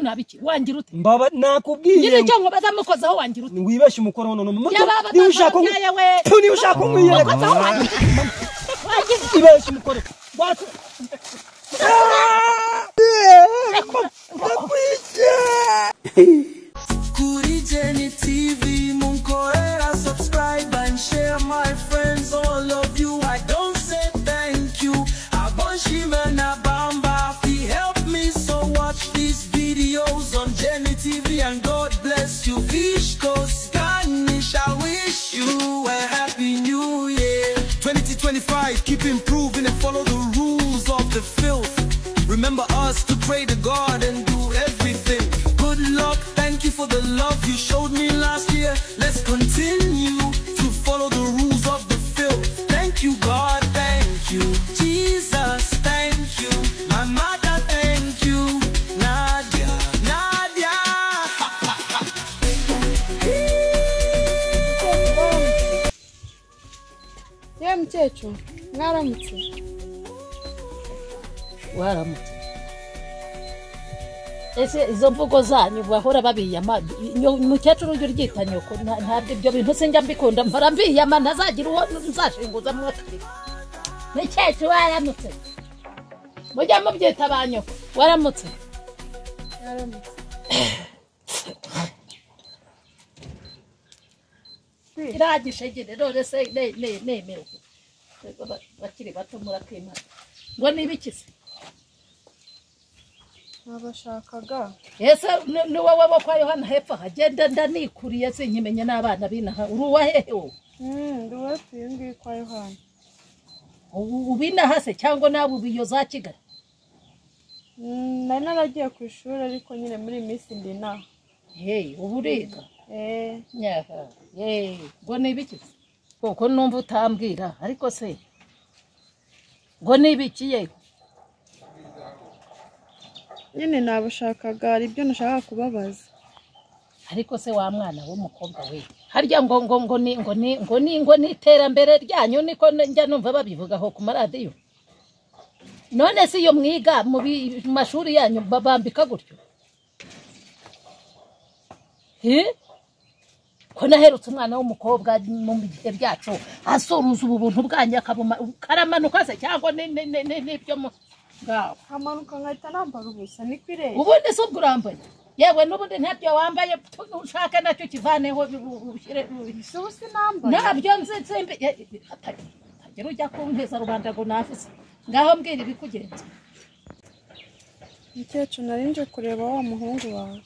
nabiki wangira ute? Mbaba nakubwiye. Nyine icyo nkubaza mukozaho wangira ute? Wibeshe umukoro none niba ushaka niba ushaka umwiyereka. Ibeshe umukoro. Kuri Jenny TV munkorera subscribe and share my friends, all of you I don't say thank you. Abonshimena bamba he help me, so watch these videos on Jenny TV and God bless you. Fishko Spanish, I wish you a happy new year 2025. Keep improving and follow the rules of the filth. Remember us to pray to God and do everything. Good luck, thank you for the love you showed me last year. Let's continue to follow the rules of the filth. Thank you God, thank you Jesus, thank you my mother, thank you Nadia, Nadia. Ye mukecuru, mwaramutse. Waramutse. Ese izo mvugo zanyu bahora babiyama, mukecuru ujya uryita nyoko, ntabwo ibyo bintu sinjya mbikunda, mpora mbiyama ntazagira uwo nzashinguza mwakiri. Mukecuru waramutse. Mujya mubyita ba nyoko, waramutse. Waramutse. Iragishegere none se nemewe. Bakiri bato murakimana. Ngo nibikise? Nabashakaga. Ese ni wowe wo kwa Yohana hepfo hagenda ndanikuriye sinkimenye n'abana binaha uri uwa hehe wowe? Ndi uwa uyu ngiyi kwa Yohana. Ubinaha se cyangwa nawe ubiyo za Kigali? Nari naragiye ku ishuri ariko nyine muri iyi minsi ndi inaha. Hey, ubu uriga? Nyaha. Hey, ngo nibiki? Kuko numva utambwira ariko se ngo nibiki ye? Nyine nabashakaga hari ibyo nashaka kubabaza. Ariko se wa mwana w'umukobwa we, harya ngo ngo ngo ni ngo ni ngo ni ngo ni iterambere ryanyu niko njya numva babivugaho ku maradiyo. None se iyo mwiga mu mashuri yanyu babambika gutyo? Ko naherutse umwana w'umukobwa mu bihe byacu asuruza ubu buntu bwanyu akabuma karamanuka se cyangwa n'ibyo ngaho hamanuka nkahita nambara ubusa niko ireye. Ubundi se ubwo urambaye? Yewe n'ubundi ntabyo wambaye ushake nacyo kivaneho ushyire ubu sinambaye ntabyo nzi nsimbi hatagira ujya kunteza rubanda ngo navuze. Ngaho mbwira ibikugenza. Mukecuru nari nje kureba wa muhungu wawe.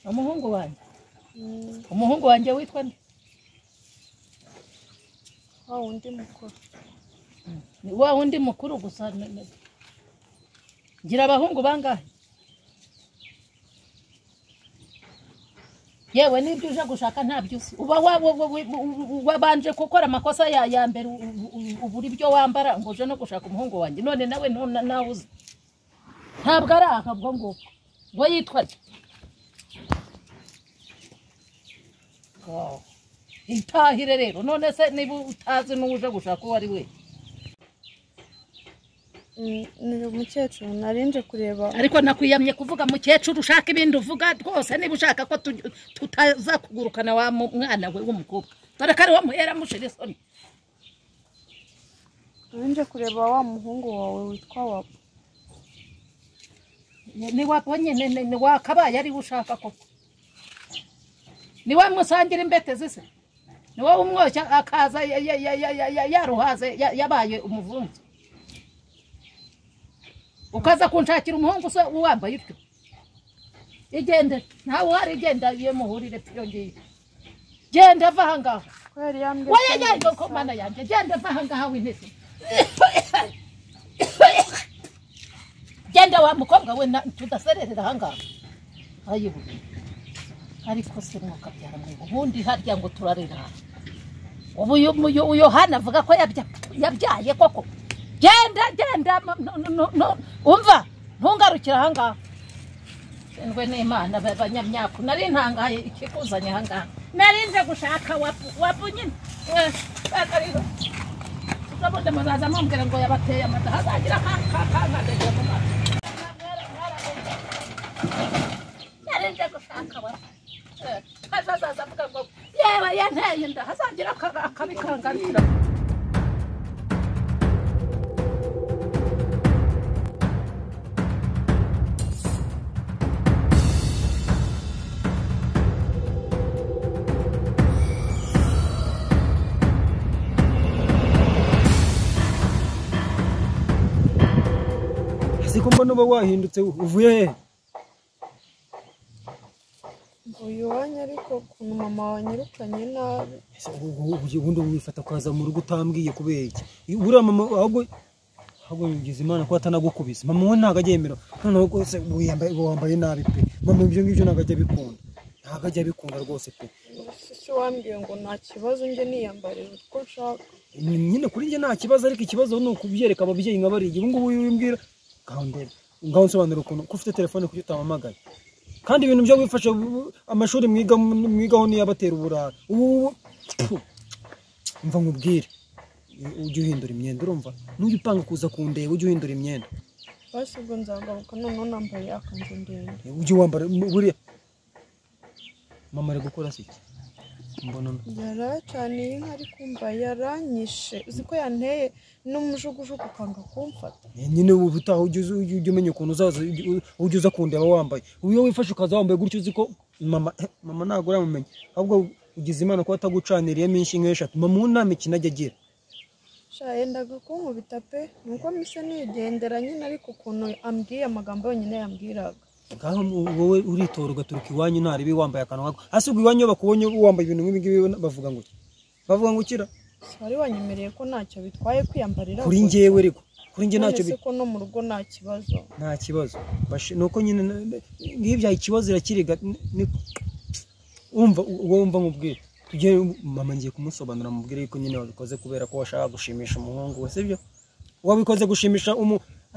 Umuhungu wanjye? Umuhungu wanjye witwa nde? Wa wundi mukuru. Ni wa wundi mukuru gusa. Ngira abahungu bangahe? Yewe nibyo uje gushaka ntabyo uzi. Uba wabanje gukora amakosa ya mbere ubura ibyo wambara ngo uje no gushaka umuhungu wanjye none nawe nawe uzi. Ntabwo ari aha ubwo ngubwo. Ngo yitwa nde? Itahire rero none se niba utazi n'uje gushaka uwo ari we. Ni umukecuru nari nje kureba. Ariko nakwiyamye kuvuga mukecuru ushaka ibindi uvuga rwose niba ushaka ko tutaza kugurukana wa mwana we w'umukobwa. Dore ko ari wo muhera mushira isoni. Nari nje kureba wa muhungu wawe witwa Wapo. Ni Wapo nyine ni wakabaye ari ushaka koko. Ni wa musangira imbete zise? Ni wowe umwoshya akaza yaruhaze yabaye umuvumvu. Ukaza kunshakira umuhungu se wambaye utyo. Igende ntawe uhari igenda iyo muhurire piyo ngiye. Genda va ahangaha. Kweri yambwiye. Oya genda ko mana yanjye genda va ahangaha wintese. Genda wa mukobwa we tudasererera ahangaha. Ayibu. Ariko se mwokabyara mwe ubundi harya ngo turarera. Ubu Yohana avuga ko yabyaye koko. Genda genda no umva ntungarukira ahangaha. Ndwe n'Imana b'abanyamyaku nari ntangaye ikikuzanye ahangaha. Nari nje gushaka wapu nyine. Ubundi muzaza mumbwira ngo yabateye amata hazagira kankandagira mu maso. nje gushaka wa azaza avuga ngo yewe yanteye inda hazagira akabikangarira. Siko mbona uba wahindutse uvuye he? Uyu wanya ariko ukuntu mama wanyirukanye nabi. Ubundi wifata ukaza mu rugo utambwiye kubera iki? Buriya mama ahubwo ugize Imana ko atanagukubise. Mama we ntabwo aryemera. Noneho rwose wambaye nabi pe. Mama ibyo ngibyo ntabwo ajya abikunda. Ntabwo ajya abikunda rwose pe. Si wambwiye ngo nta kibazo njye niyambarira uko nshaka. Nyine kuri njye nta kibazo, ariko ikibazo ni ukubyereka ababyeyi nka bariya. Ubu ngubu wimbwira ngaho nsobanura ukuntu ko ufite telefone kuki utampamagaye. Kandi ibintu byo wifashe amashuri mwigaho niyo abatera uburara. Ubu mva nkubwire ujye uhindura imyenda, urumva? Nujya upanga kuza kundeba ujye uhindura imyenda. Basi ubwo nzagaruka noneho nambaye akanzu ndende. Ujye wambara buriya. Mama ari gukora iki? Mbona yaracaniye inka ari kumva yaranyishe, uzi ko yanteye n'umujugujugu ukanga kumfata. Nyine ubu utaha ujye umenya ukuntu uzaza ujye uza kundeba wambaye. Iyo wifashe ukaza wambaye gutyo uzi ko mama ntabwo uramumenya. Ahubwo ugize Imana ko atagucaniriyemo inshinga eshatu. Mama nta mikino ajya agira. Sha yendaga kunkubita pe, nuko mise nigendera nyine, ariko ukuntu ambwiye amagambo yonyine yambwiraga. Ngaho wowe uritora ugaturuka iwanyu ntaribi wambaye akantu nkako. Ase ubwo iwanyu bakubonye wambaye ibintu nk'ibi ngibi bavuga ngo iki? Bavuga ngo ukira? Wari wanyemereye ko ntacyo bitwaye kwiyambarira. Kuri njyewe ariko, kuri njye ntacyo bitwaye. Ko no mu rugo nta kibazo. Nta kibazo. Nuko nyine ngibya ikibazo irakiriga umva wowe umva nkubwire. Tujye mama ngiye kumusobanura mubwire yuko nyine wabikoze kubera ko washaka gushimisha umuhungu we, sibyo? Wabikoze gushimisha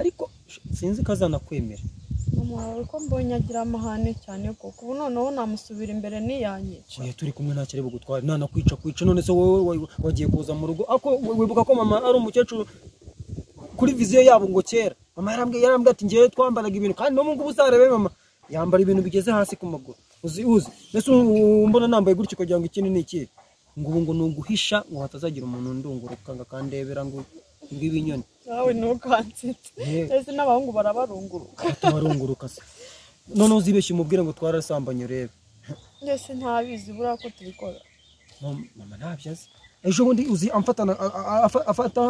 ariko sinzi ko azanakwemera. Mama wawe ko mbonye agira amahane cyane koko, ubu noneho namusubira imbere ntiyanyica. Oya turi kumwe nta kirebo gutwara, ntanakwica kwica. None se wowe wagiye kuza mu rugo ako wibuka ko mama ari umukecuru kuri viziyo yabo ngo kera mama yarambwiye ati ngiye twambaraga ibintu, kandi no ngubu uzarebe mama yambara ibintu bigeze hasi ku maguru. Uzi mbese mbona nambaye gutyo kugira ngo ikindi ni iki? Ngo ubu ngo nuguhisha ngo hatazagira umuntu ndunguruka ngo akandebera ngo ibinyoni. Nawe ntukansetse. Ese n'abahungu barabarunguruka. Tubarunguruka se. None uzibeshye umubwire ngo twarasambanye urebe. Ndese ntabizi buriya ko tubikora. Mama ntabyo azi. Ejo bundi uzi amfatana afata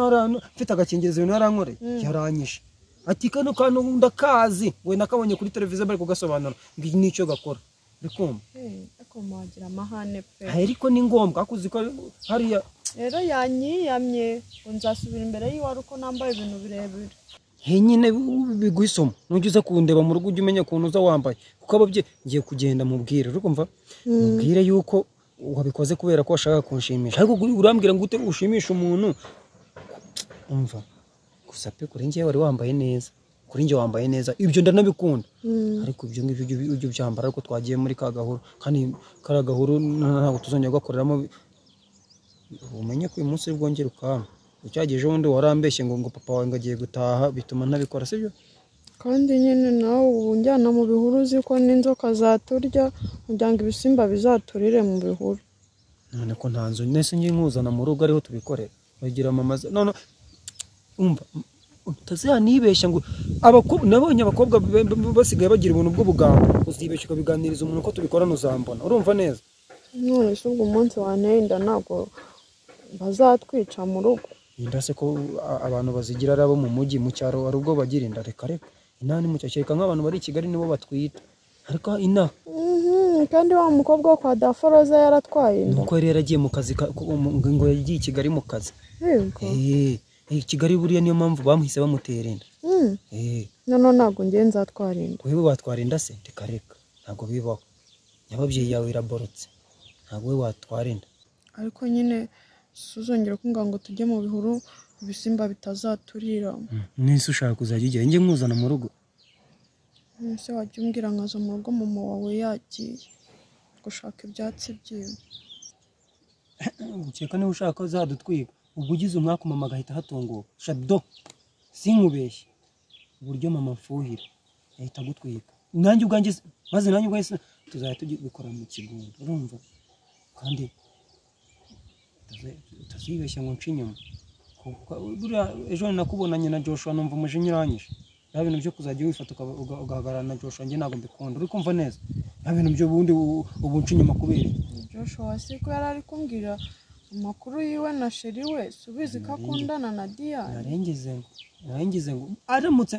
mfite agakingirizo ibintu yarankoreye yaranyishe. Ati kano kantu ndakazi we nakabonye kuri televiziyo bari kugasobanura ngo nicyo gakora. Uri kumva? Ariko mwagira amahane pe. Ariko ni ngombwa akuzi ko hariya rero yanyiyamye ngo nzasubira imbere y'iwawe uko nambaye ibintu birebire. Nyine biguha isomo, nujya uza kundeba mu rugo ujye umenya ukuntu uza wambaye, kuko ababyeyi ngiye kugenda mubwire, uri kumva? Mubwire yuko wabikoze kubera ko washaka kunshimisha, ariko urambwira ngo ute ushimisha umuntu. Umva gusa pe, kuri njye wari wambaye neza, kuri njye wambaye neza, ibyo ndanabikunda, ariko ibyo ngibyo ujye ubyambara ariko twagiye muri ka gahuru, kandi kariya gahuru ntabwo tuzongera kugakoreramo. Umenye ko uyu munsi bwongera ukama. Ucyageje wundi warambeshye ngo papa wawe ngo agiye gutaha bituma ntabikora, sibyo? Kandi nyine nawe ubu njyana mu bihuru uzi ko n'inzoka zaturya, kugira ngo ibisimba bizaturire mu bihuru. None ko nta nzu nese ngiye nkuzana mu rugo ariho tubikorera. Bagira mama none umva utazanibeshya ngo nabonye abakobwa basigaye bagira ubuntu bw'ubugambo, uzibeshya ukabiganiriza umuntu ko tubikorana uzambona. Urumva neza? None se ubwo umunsi wanteye inda ntabwo bazatwica mu rugo? Inda se ko abantu bazigira ari abo mu mujyi, mu cyaro ari ubwo bagira inda? Reka reka, inaha ni mu cyaro, kereka nk'abantu bari i Kigali nibo batwita, ariko inaha Kandi wa mukobwa wo kwa Daforoza yaratwaye inda. Nuko yari yaragiye mu kazi, ngo yagiye i Kigali mu kazi. Yego. Kigali buriya niyo mpamvu bamuhise bamutera inda. Noneho ntabwo ngiye nzatwara inda. Wewe watwara inda se? Reka reka, ntabwo bibaho. Nyababyeyi yawe iraborotse, ntabwo we watwara inda. Ariko nyine suzongera kumbwira ngo tujye mu bihuru ibisimba bitazaturira. Nese ushaka kuzajya ujya njye nkuzana mu rugo? Nese wajya umbwira nkaza mu rugo mama wawe yagiye gushaka ibyatsi byiwe. Ukeka niba ushaka zadutwika, ubwo ugize umwaka mama agahita hatunguka. Shado sinkubeshye, uburyo mama mfuhira ahita agutwika. Nanjye ubwanjye maze nanjye ubwanjye tuzajya tubikora mu kigunda, urumva? Kandi utazibeshya ngo nce inyuma. Buriya ejo nakubonanye na Joshua numva umujinya uranyishe. Bya bintu byo kuzajya wifata ugahagarara na Joshua njye ntabwo mbikunda. Uri kumva neza? Bya bintu byo bundi ubu nce inyuma kubera iki? Joshua se ko yari ari kumbwira amakuru yiwe na sheri we, subizi ko akundana na Diane. Narengeze ngo aramutse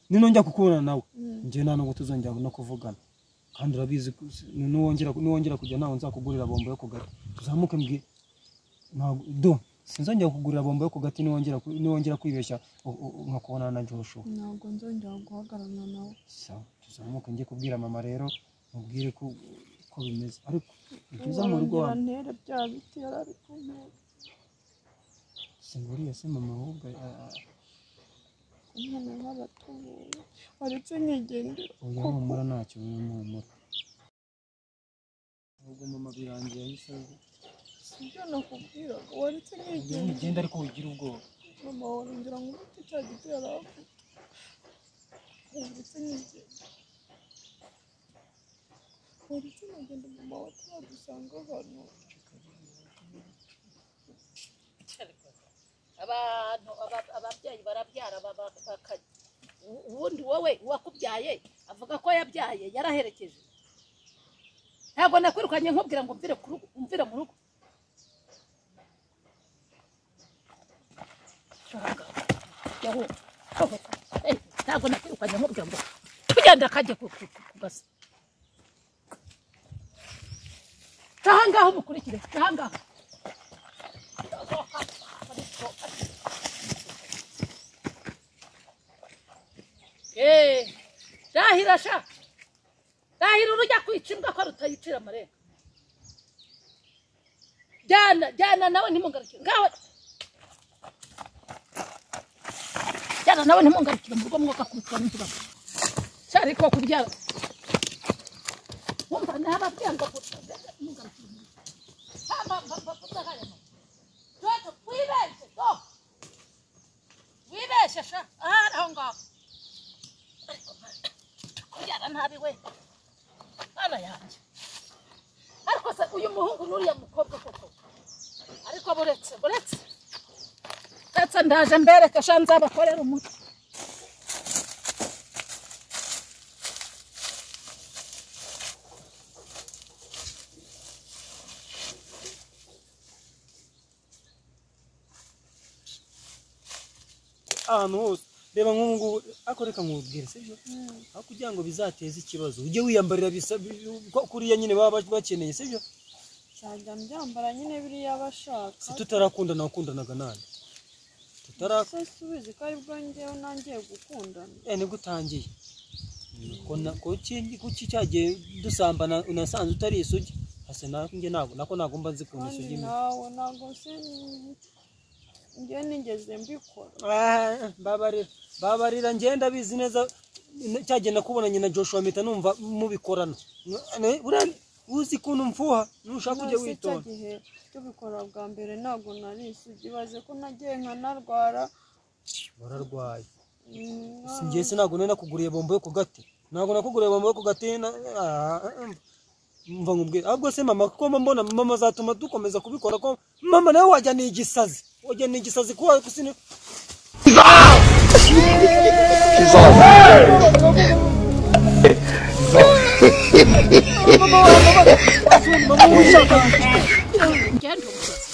ninongera kukubona nawe njye nta nubwo tuzongera no kuvugana. Kandi urabizi nuwongera kujya nawe nzakugurira bombo yo ku gati. Tuzamuke mbwire. Ntabwo do sinzongera kugurira bombo yo ku gati niwongera kwibeshya nkakubona na Joshua. Ntabwo nzongera guhagararana nawe. Sawa, tuzamuke njye kubwira mama rero mubwire ko bimeze. Ariko uza mu rugo wanjye ntere bya biti yari ari kuntera. Singuriye se mama ahubwo umwana w'abatuye waretse nkigendera. Oya humura ntacyo humura. Ahubwo mama birangiye ayisaze. Sibyo nakubwiraga waretse nkigendera. Ugenda ariko ugira ubwoba. Mama warongera ngo ufite cya giti yari afite. Waretse nkigendera. Waretse nkagenda mama wataradusanga hano. Abantu ababyeyi barabyara ubundi wowe uwakubyaye avuga ko yabyaye yaraherekeje. Ntabwo nakwirukanye nkubwira ngo umvire ku rugo, umvire mu rugo. Ntabwo nakwirukanye nkubwira ngo tugenda kajye ku gasi. Ahangaha umukurikire, ahangaha. Rahira sha. Rahira urujya kwica imbwa ko rutayicira amarenga. Jyana nawe ntimungarukire. Ngaho. Jyana nawe ntimungarukire mu rugo mwoka kubitwa n'inkuba. Sha ariko kubyara. Wumva nababwiye ngo ntimungarukire. Hamba hamba. Toto wibeshe do. Wibeshe sha. Aho ngaho. Kubyara nabi we. Ana yanjye. Ariko se uyu muhungu n'uriya mukobwa koko. Ariko buretse. Ndetse ndaje mbereke sha nzabakorera umuti. Ahantu hose reba nk'ubu ngubu ariko reka nkubwire sibyo, aho kugira ngo bizateze ikibazo ujye wiyambarira bisa kuriya nyine baba bakeneye sibyo. Nzajya mbyambara nyine biriya bashaka. Si tutarakundana wakundanaga nande? Subizi ko aribwo njyewe nangiye gukundana. Nibwo utangiye. Kuki cyagiye dusambana unasanze utari isugi? Ase nanjye ntabwo nako nagomba nzi kuntu isugi. Nawe ntabwo se njye nigeze mbikora. Babarira ngenda bizi neza cyagenda kubonanye na Joshua mpita numva mubikorana. Uzi kuntu mfuha nushaka kujya witonda. Gihe tubikora bwa mbere ntabwo nari isugi, baze ko nagiye nkanarwara. Wararwaye. Singiye se ntabwo nari nakuguriye bombo yo ku gati. Ntabwo nakuguriye bombo yo ku gati. Mva nkubwire ahubwo se mama kuko mbona mama azatuma dukomeza kubikora ko mama nawe wajya ni igisazi. Wajya ni igisazi kuko kusini.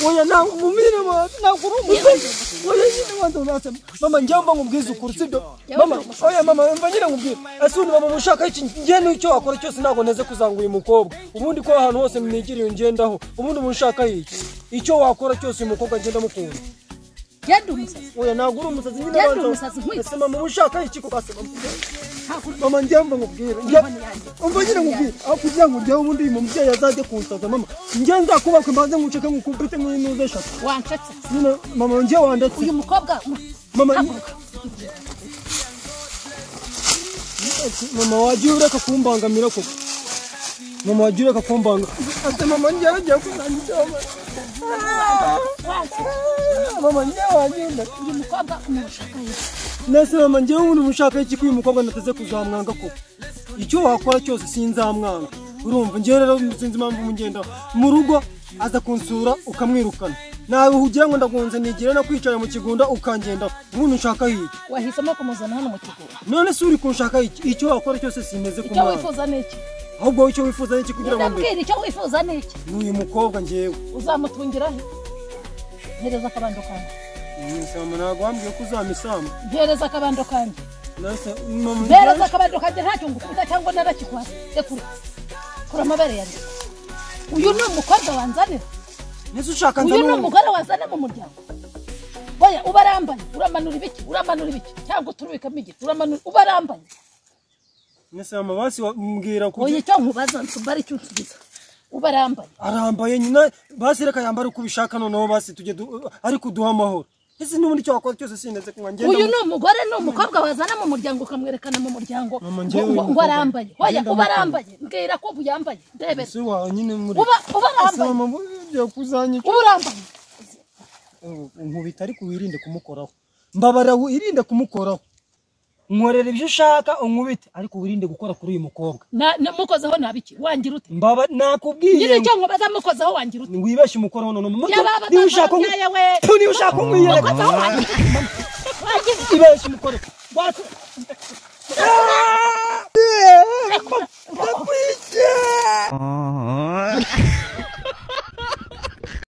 Oya na mumire ntabwo uri umusazi. Oya nyine wanze unasema. Mama njyamba nkubwize ukuri sibyo? Mama oya mama mva nyine nkubwire. Ese undi mama mushaka iki njye n'icyo wakora cyose ntabwo neze kuzanga uyu mukobwa. Ubundi ko ahantu hose mwigiriye ngendaho. Ubundi mushaka iki? Icyo wakora cyose uyu mukobwa ngenda mukunda. Genda umusazi. Oya ntabwo uri umusazi nyine wanze. Ese mama mushaka iki ko base mama njyamba nkubwire. Umva nyine nkubwire. Aho kugira ngo njyewe ubundi uyu mubyeyi azajye kunsaza mama. Njye nzakubaka mbanze nkuceke nkukubite nk'inuze eshatu. Wancetse. Nyine mama njye wandetse. Uyu mukobwa mama mama wagiye ureka kumbangamira koko. Mama wagiye ureka kumbanga. Ate mama njye agiye kuzanyica. Mama njye wagiye uyu mukobwa umushaka iki? Nese mama njye umuntu mushaka iki ko uyu mukobwa nateze kuzamwanga koko. Icyo wakora cyose sinzamwanga. Urumva njyewe rero sinzi impamvu mugenda mu rugo aza kunsura ukamwirukana. Nawe ugira ngo ndagonze nigire no kwicara mu kigunda ukangenda ubundi unshaka iki? Wahisemo kumuzana hano mu kigunda. None se uri kunshaka iki? Icyo wakora cyose simeze ku Icyo mwana. wifuza ni iki? Ahubwo icyo wifuza ni iki kugira ngo ndabwira icyo wifuza ni iki? N'uyu mukobwa njyewe uzamutungira he? Mpereza akabando kanjye. Misama ntabwo wambwiye ko uzamisama. Mpereza akabando kanjye. Mpereza akabando kanjye ntacyo ngukunda cyangwa narakikwasa. Rekura. Kura amabere yanjye. Uyu ni umukobwa wanzanira. Nese ushaka nzanira. Uyu ni umugore wazana mu muryango. Oya ubarambaye uramanura ibiki uramanura ibiki cyangwa uturubikamo igiti uramanura ubarambaye. Nese mama basi mbwira kugira. Oya icyo nkubaza nsubara icyo unsubiza. Ubarambaye. Arambaye nyina basi reka yambare uko ubishaka noneho basi tujye ariko duha amahoro. Ese n'ubundi icyo wakora cyose sineze kunywa ngenda. Uyu ni umugore ni umukobwa wazana mu muryango ukamwerekana mu muryango ngo arambaye. Oya ubarambaye mbwira ko uyambaye ndebera. Ese wa nyine muri. Ubarambaye. Mama byo kuzanyica. Ubarambaye. Nkubita ariko wirinde kumukoraho. Mbabara wirinde kumukoraho. Nkorera ibyo ushaka unkubite ariko wirinde gukora kuri uyu mukobwa. Na mukozeho nabiki wangira ute? Mbaba nakubwiye. Nyine icyo nkubaza mukozeho wangira ute? Wibeshe umukoraho none niba ushaka niba ushaka umwiyereka. Mukozeho wangira ute? Ibeshe umukore.